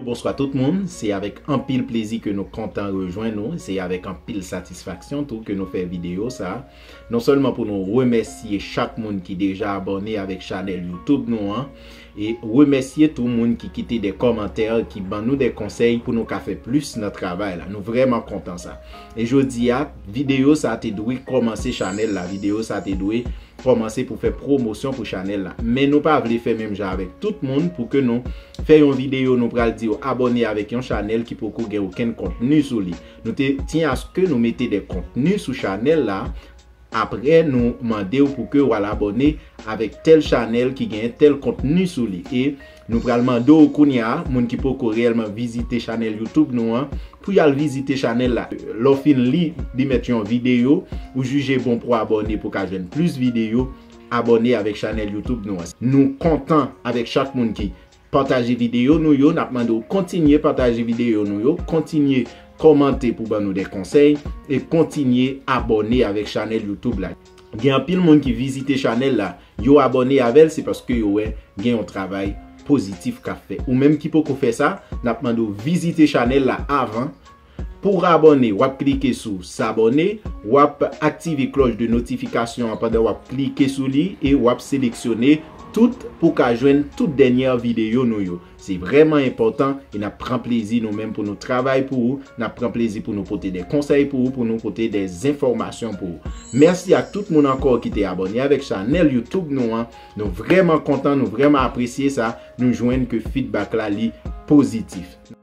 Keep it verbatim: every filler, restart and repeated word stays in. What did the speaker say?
Bonswa tout moun, se avèk anpil plezi ke nou kontan rejwenn nou, se avèk anpil satisfaksyon tou ke nou fè videyo sa. Non sèlman pou nou remèsye chak moun ki deja abòne avèk chanèl YouTube nou an, e remèsye tou moun ki kite de kòmantè, ki ban nou de konsèy pou nou ka fè plis nan travay la. Nou vrèman kontan sa. E jodi a, videyo sa te dwe kòmanse chanèl la, videyo sa te dwe kòmanse pou fè pwomosyon pou chanèl la. Men nou pa vle fè menm jan avèk tout moun pou ke nou fè yon videyo, nou pral di yo abòne avèk yon chanèl ki poko gen okenn kontni sou li. Nou te tyen aske nou mete de kontni sou chanèl la, apre nou mande w pou ke w al abòne avèk tèl chanèl ki gen tèl kontni sou li. E nou pral mande w kounye a, moun ki poko reyèlman vizite chanèl YouTube nou an, pou y al vizite chanèl la. Lè w fin li, li mèt yon videyo, ou jije bon pou abòne pou ka jwenn plis videyo, abòne avèk chanèl YouTube nou an. Nou kontan avèk chak moun ki pataje videyo nou yo, n ap mande w kontinye pataje videyo nou yo, kontinye kòmante pou ban nou de konsèy, e kontinye abòne avèk chanèl YouTube la. Gen anpil moun ki vizite chanèl la, yo abòne avè l, se paske yo wè gen yon travay pozitif k ap fè. Ou menm ki poko fè sa, n ap mande w vizite chanèl la avan. Pou w abòne, w ap klike sou s'abonner, w ap aktive klòch de notifikasyon an pandan w ap klike sou li e w ap seleksyone tout pou w ka jwenn tout dènyè videyo nou yo. Se vrèman enpòtan e n ap pran plezi nou menm pou nou travay pou ou, n ap pran plezi pou nou pote de konsèy pou ou, pou nou pote de enfòmasyon pou ou. Mèsi ak tout moun ankò ki te abòne avèk chanèl YouTube nou an. Nou vrèman kontan, nou vrèman apresye sa, nou jwenn ke feedback la li pozitif.